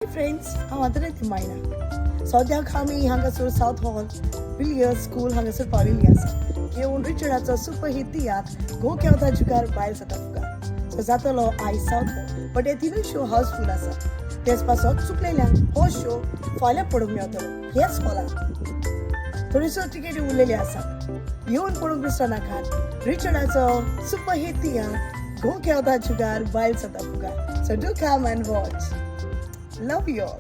Friends, हांव आंतोनेत मायना. सद्याक आमी हांगासर सावथ हॉल विलियर्स स्कूल हांगासर पाविल्ली आसा. येवन रिचर्डाचो सुपर हिट तियात्र गो केवता जुगार बायल जाता फुगार सो जातलो आयज सावथ हॉल, बट हे तिनूय शो हाऊसफूल आसा. तेच पासत चुकलेल्यांक हो शो फाल्यां पळोवंक मेवतलो हेच हॉलान. थोड्योश्यो टिकेटी उरलेली आसा, येवन पळोवंक विसरनाकात रिचर्डाचो सुपर हिट तियात्र गो केवता जुगार बायल जाता फुगार. So do come and watch. Love you all.